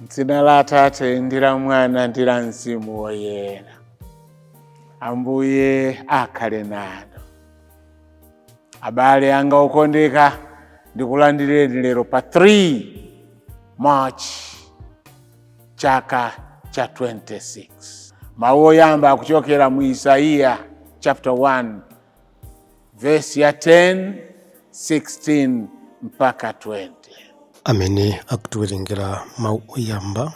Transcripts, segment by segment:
Dzina la Atate ndi la Mwana ndi la Mzimu Woyera. Ambuye akhale nanu. Abale anga okondeka, ndikulandireni lero pa 3 March chaka cha 26. Mawu oyamba akuchokera mu Isaiya chapter 1 verse ya 10, 16 mpaka 20. Amene akutiwerengera mawu oyamba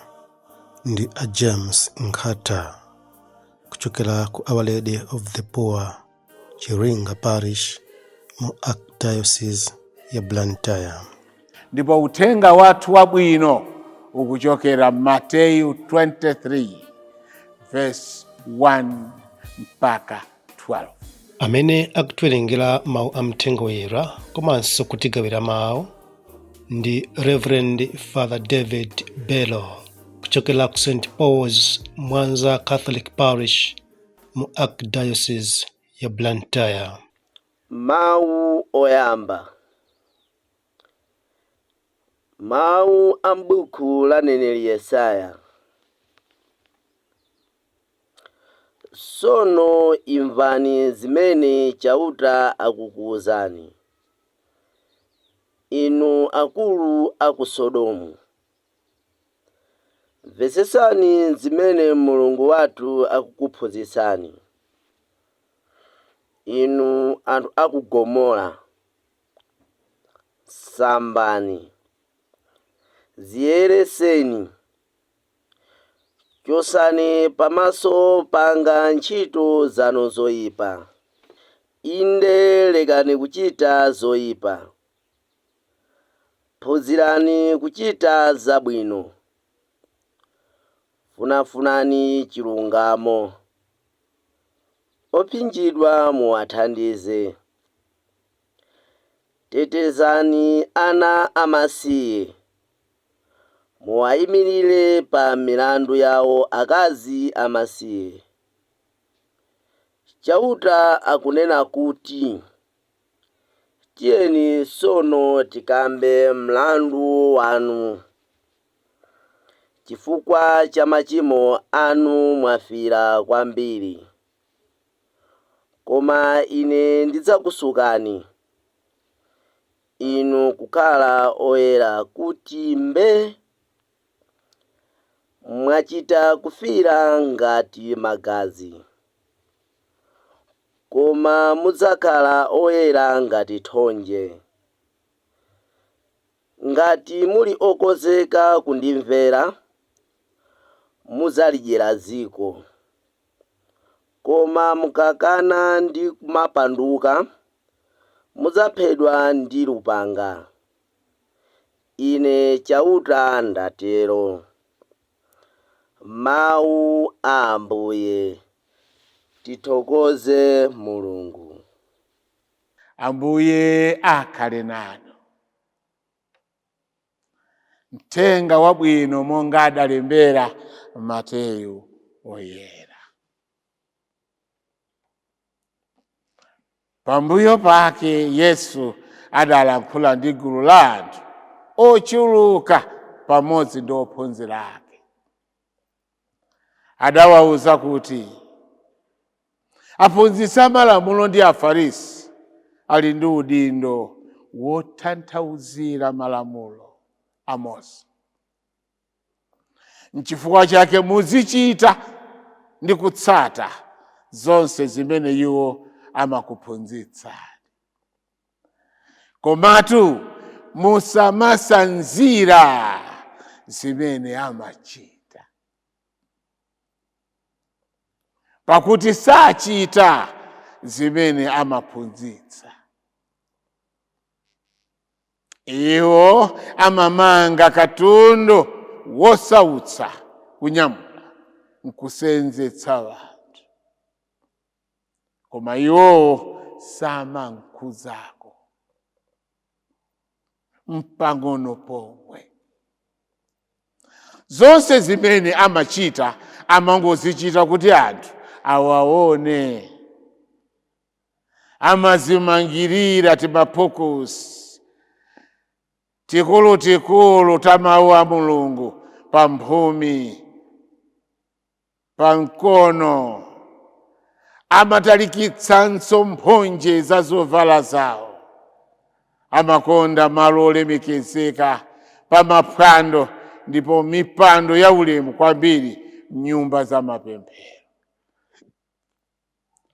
ndi a James Nkhata kuchokera ku Our Lady of the Poor, Chiringa Parish mu Archdiocese ya Blantyre. Ndipo uthenga wathu wabwino ukuchokera Mateyu 23 verse 1 mpaka 12. Amene akutiwerengera mawu a Mthenga Woyera komanso kutigawira mawu ndi Reverend Father David Bello kuchokera ku St Paul's Mwanza Catholic Parish mu Archdiocese ya Blantyre. Mawu oyamba. Mawu a m'buku la mneneri Yesaya. Tsono imvani zimene Chauta akukuuzani, inu akulu a ku Sodomu. Mvetsetsani zimene Mulungu wathu akukuphunzitsani, inu anthu a ku Gomora. Sambani, dziyeretseni, chotsani pamaso panga ntchito zanu zoyipa. Inde lekani kuchita zoyipa. Phunzirani kuchita zabwino. Funafunani chilungamo. Opsinjidwa muwathandize. Tetezani ana amasiye. Muwayimirire pa milandu yawo akazi amasiye. Chauta akunena kuti, Tiyeni tsono tikambe mlandu wanu. Chifukwa cha machimo anu mwafira kwambiri. Koma ine ndidzakusukani inu kukhala oyera kuti mbee. Mwachita kufira ngati magazi, koma mudzakhala oyera ngati thonje. Ngati muli okonzeka kundimvera, mudzalidyera dziko. Koma mukakana ndi kumapanduka, mudzaphedwa ndi lupanga. Ine Chauta ndatero. Mawu a Ambuye. Tithokoze Mulungu. Ambuye akhale nanu. Mthenga wabwino monga adalembera Mateyu Oyera. Pambuyo pake Yesu adalankhula ndi gulu la anthu ochuluka pamodzi ndi ophunzira ake. Adawawuza kuti, aphunzitsi amalamulo ndi Afarisi ali ndi udindo wotanthauzira malamulo a Mose. Nchifukwa chake muzichita ndi kutsata zonse zimene iwo amakuphunzitsani. Komatu musamatsanzira zimene amachita, pakuti sachita zimene amaphunzitsa. Iwo amamanga katundu wosautsa kunyamula nkusenzetsa anthu, koma iwowo samankhuzako mpang'ono pomwe. Zonse zimene amachita amangozichita kuti anthu awaone. Amazimangirira timaphukusi tikulutikulu ta mawu a Mulungu pamphumi, pamkono. Amatalikitsanso mphonje za zovala zawo. Amakonda malo olemekezeka pamaphwando ndipo mipando ya ulemu kwambiri mnyumba za mapemphero.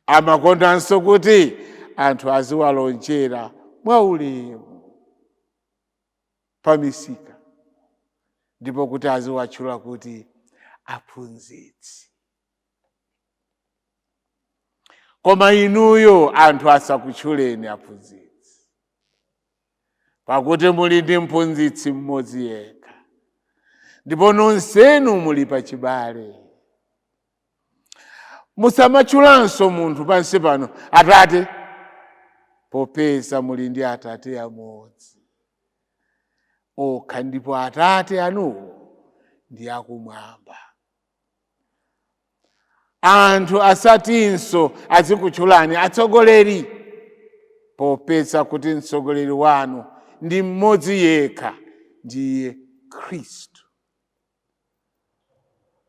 Amakondanso kuti anthu aziwalonjera mwaulemu pamisika, ndipo kuti aziwatchula kuti aphunzitsi. Koma inuyo anthu asakutchuleni aphunzitsi, pakuti muli ndi mphunzitsi mmodzi yekha, ndipo nonsenu muli pachibale. Musamatchulanso munthu pansi pano atate, popeza muli ndi atate amodzi okha, ndipo atate anuwo ndi akumwamba. Anthu asatinso azikutchulani atsogoleri, popeza kuti mtsogoleri wanu ndi mmodzi yekha, ndiye Khristu.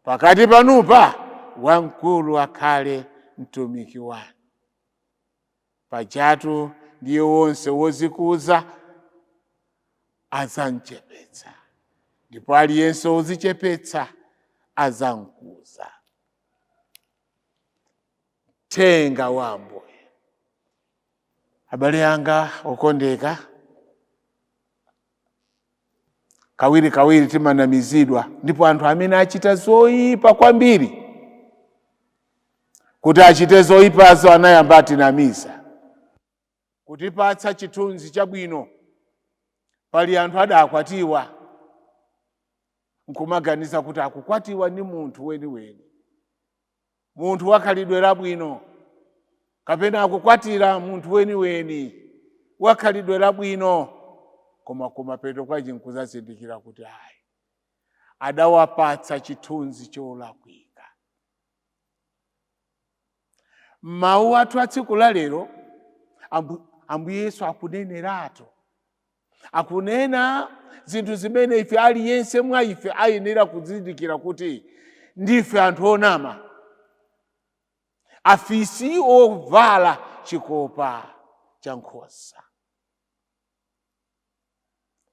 Pakati panupa wamkulu akhale mtumiki wanu. Pajatu ndiye wonse wozikuza adzamchepetsa, ndipo aliyense wodzichepetsa adzamkuza. Thenga wa Ambuye. Abale anga okondeka, kawiri kawiri timanamizidwa, ndipo anthu amene achita zoyipa kwambiri, kuti achite zoyipazo anayamba atinamiza, kutipatsa chithunzi chabwino. Pali anthu adakwatiwa nkumaganiza kuti akukwatiwa ndi munthu weniweni, munthu wakhalidwe labwino, kapena akukwatira munthu weniweni wakhalidwe labwino, koma kumapeto kwachi nkuzazindikira kuti ayi, adawapatsa chithunzi cholakwika. Mawu athu a tsiku la lero, Ambuye Yesu akuneneratu, akunena zinthu zimene ife, aliyense mwa ife, ayenera kuzindikira kuti ndife anthu onama, afisi ovala chikopa cha nkhosa.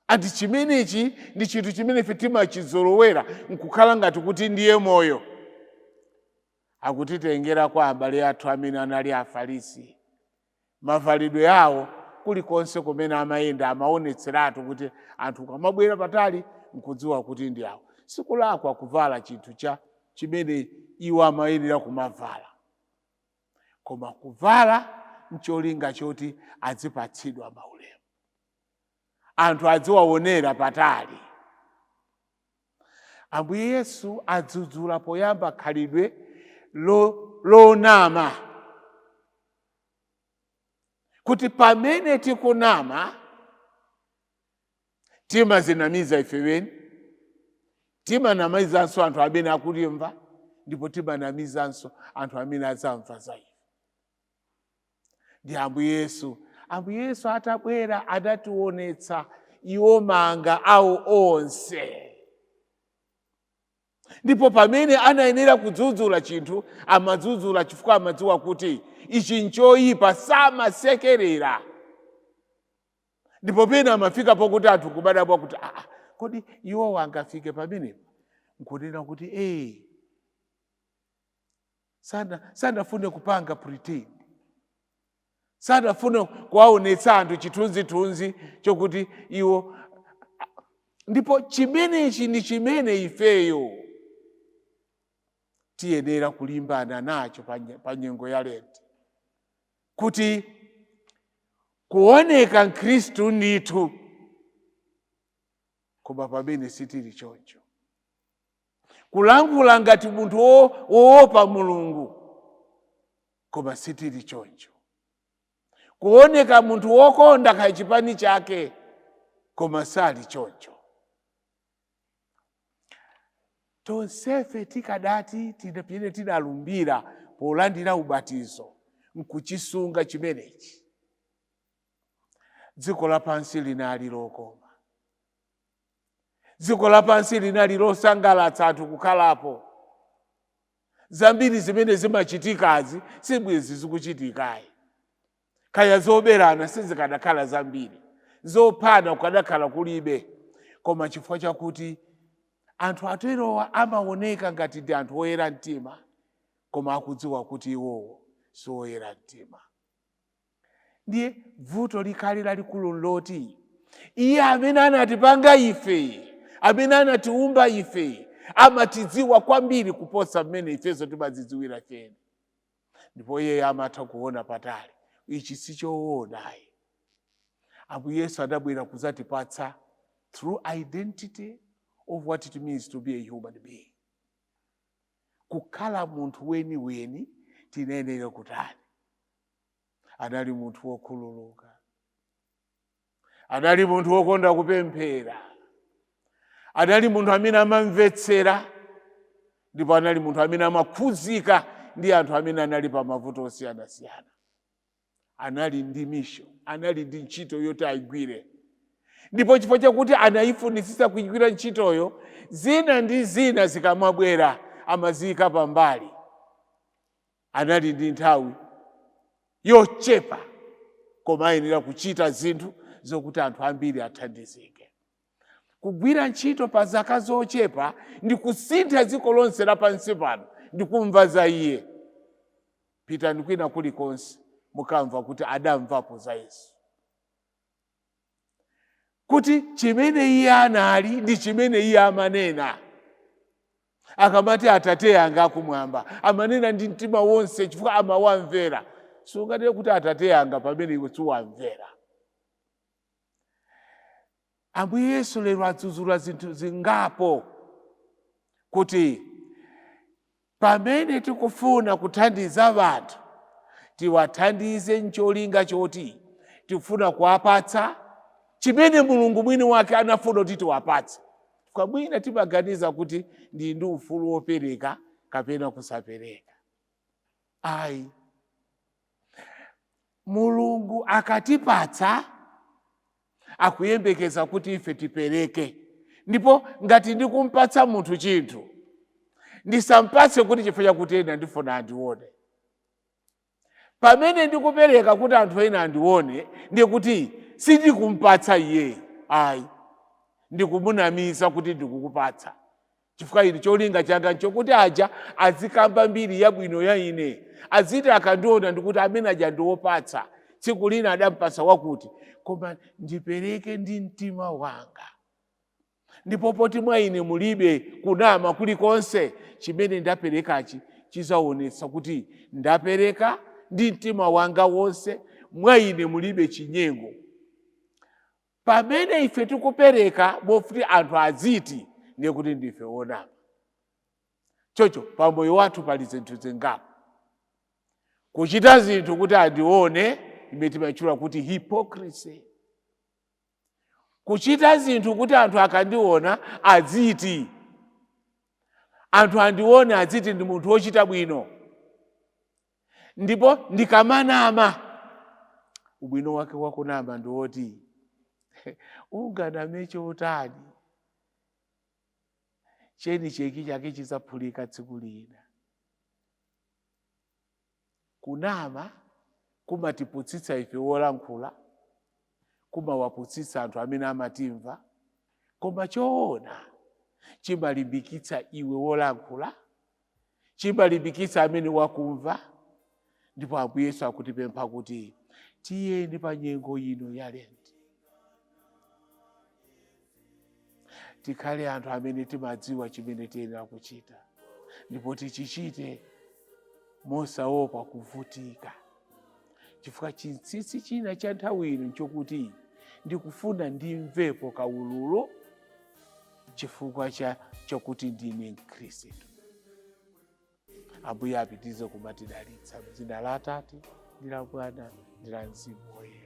Ati chimenechi ndi chinthu chimene ife timachizolowera nkukhala ngati kuti ndiye moyo. Akutitengera kwa abale athu amene anali Afarisi. Mavalidwe awo kulikonse kumene amayenda amaonetseratu kuti anthu kamabwera patali nkudziwa kuti ndi awo. Sikulakwa kuvala chinthu cha chimene iwo amayenera kumavala, koma kuvala ncholinga choti adzipatsidwa maulemu, anthu adziwaonera patali. Ambuye Yesu adzudzula poyamba khalidwe lonama, kuti pamene tikunama timazinamiza ife weni, timanamizanso anthu amene akutimva, ndipo timanamizanso anthu amene adzamva za ife. Ndi Ambuye Yesu. Ambuye Yesu atabwera adationetsa iwo manga awo onse, ndipo pamene anayenera kudzudzula chinthu amadzudzula, chifukwa amadziwa kuti ichi nchoyipa, samasekerera. Ndipo pena amafika pokuti anthu kubadabwa kuti aa, kodi iwo angafike pamenepo nkunena kuti ee, sanafune kupanga pretend, sanafune kuwaonetsa anthu chithunzithunzi chokuti iwo. Ndipo chimenechi ndi chimene ifeyo tiyenera kulimbana nacho pa nyengo ya Lenti, kuti kuoneka Mkhristu ndithu, koma pamene sitili choncho, Kulankhula ngati munthu woopa Mulungu, koma sitili choncho. Kuoneka munthu wokonda kaya chipani chake, koma sali choncho. Tonsefe tikadati pamene tidalumbira polandira ubatizo nkuchisunga chimenechi, dziko lapansi linali lokoma, dziko lapansi linali losangalatsa anthu kukhalapo. Zambiri zimene zimachitikazi sibwezi zikuchitikayi. Kaya zoberana sizikadakhala zambiri, zophana kukadakhala kulibe. Koma chifukwa chakuti anthu aterowa amaoneka ngati ndi anthu oyera mtima, koma akudziwa kuti iwowo si oyera mtima. Ndiye vuto likhale lalikulu loti iye amene anatipanga ife, amene anatiumba ife, amatidziwa kwambiri kuposa mmene ifenso timadzidziwira ifeni. Ndipo iye amatha kuona patali, ichi sichoonayi. Ambuye Yesu adabwera kudzatipatsa true identity of what it means to be a human being. Kukhala munthu weniweni tinenere kutani? Adali munthu wokhululuka, adali munthu wokonda kupemphera, adali munthu amene amamvetsera, ndipo anali munthu amene amakhuzika ndi anthu amene anali pa mavuto osiyanasiyana. Anali ndi mission, anali ndi ntchito yoti ayigwire, ndipo chifukwa chakuti anayifunitsitsa kuyigwira ntchitoyo, zina ndi zina zikamabwera amaziyika pambali. Anali ndi nthawi yochepa, koma ayenera kuchita zinthu zokuti anthu ambiri athandizike. Kugwira ntchito pa zaka zochepa ndi kusintha dziko lonse lapansi pano ndi kumva za iye. Pitani kwina kulikonse, mukamva kuti adamvapo za Yesu, kuti chimene iye anali ndi chimene iye amanena. Akamati Atate anga akumwamba, amanena ndi mtima wonse chifukwa amawamvera. Sungatire kuti Atate anga pamene iwe suwamvera. Ambuye Yesu lero adzudzula zinthu zingapo, kuti pamene tikufuna kuthandiza anthu, tiwathandize ncholinga choti tikufuna kuwapatsa chimene Mulungu mwini wake anafuna kuti tiwapatse. Kwa mwina timaganiza kuti ndi ufulu wopereka kapena kusapereka. Ayi, Mulungu akatipatsa akuyembekeza kuti ife tipereke. Ndipo ngati ndikumpatsa munthu chinthu, ndisampatse kuti chifukwa chakuti ena ndifuna andione. Pamene ndikupereka kuti anthu ena andione, ndiye kuti sindikumpatsa iye, ayi, ndikumunamiza kuti ndikukupatsa, chifukwa ine cholinga changa nchokuti aja azikamba mbiri yabwino ya ine, aziti akandiona ndikuti amene aja ndiwopatsa, tsiku lina adampatsa wakuti. Koma ndipereke ndi mtima wanga, ndipo poti mwa ine mulibe kunama kulikonse, chimene ndaperekachi chizaonetsa kuti ndapereka ndi mtima wanga wonse, mwa ine mulibe chinyengo. Pamene ife tikupereka mofuti anthu aziti, ndiye kuti ndife wonama. Chocho pamoyo wathu pali zinthu zingapo: kuchita zinthu kuti andione, imene timatchula kuti hypocrisy, kuchita zinthu kuti anthu akandiona aziti, anthu andione aziti ndi munthu wochita bwino. Ndipo ndikamanama, ubwino wake wakunama ndi woti unganame chotani, cheni cheki chake chizaphulika tsiku lina. Kunama kumatiputsitsa ife wolankhula, kumawaputsitsa anthu amene amatimva, koma choona chimalimbikitsa iwe wolankhula, chimalimbikitsa amene wakumva. Ndipo Ambuye Yesu akutipempha kuti tiyeni pa nyengo ino ya Lenti tikhale anthu amene timadziwa chimene tiyenera kuchita, ndipo tichichite mosaopa kuvutika, chifukwa chinsinsi china cha nthawi ino nchokuti ndikufuna ndimvepo kaululu. Chifukwa cha chokuti ndine Mkhristu. Ambuye apitirize kumatidalitsa m'dzina la Atate ndi la Mwana ndi la Mzimu Woyera.